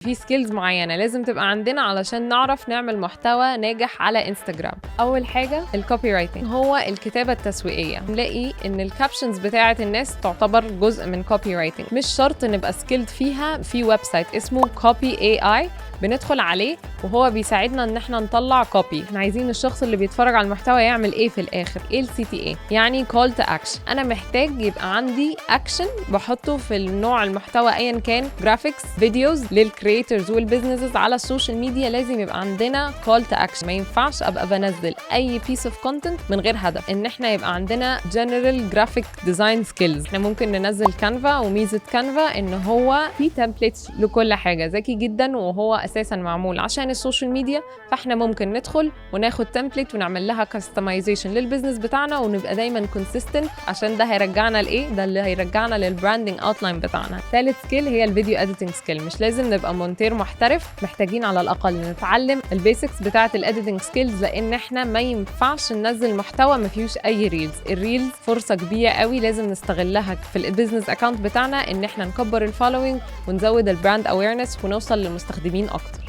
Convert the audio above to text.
في skills معينة لازم تبقى عندنا علشان نعرف نعمل محتوى ناجح على انستجرام. اول حاجة ال copywriting، هو الكتابة التسويقيه. نلاقي ان ال captions بتاعه الناس تعتبر جزء من copywriting، مش شرط نبقى skilled فيها. في website اسمه Copy AI بندخل عليه وهو بيساعدنا ان احنا نطلع copy. احنا عايزين الشخص اللي بيتفرج على المحتوى يعمل ايه في الاخر؟ ايه ال CTA؟ يعني call to action. انا محتاج يبقى عندي اكشن بحطه في النوع المحتوى ايا كان، graphics، videos. لل creators وال businesses على ال social media لازم يبقى عندنا call to action. ما ينفعش ابقى بنزل اي piece of content من غير هدف. ان احنا يبقى عندنا general graphic design skills. احنا ممكن ننزل Canva، وميزه Canva ان هو في templates لكل حاجه، ذكي جدا وهو اساسا معمول عشان ال social media، فاحنا ممكن ندخل وناخد template ونعمل لها customization لل business بتاعنا ونبقى دايما consistent، عشان ده هيرجعنا لايه؟ ده اللي هيرجعنا لل branding outline بتاعنا. ثالث skill هي ال video editing skill. مش لازم نبقى مونتير محترف، محتاجين على الاقل نتعلم ال basics بتاعه ال editing skills، لان احنا ما ينفعش ننزل محتوى ما فيهوش اي reels. ال reels فرصة كبيرة قوي لازم نستغلها في ال business account بتاعنا، ان احنا نكبر ال following ونزود ال brand awareness ونوصل للمستخدمين اكتر.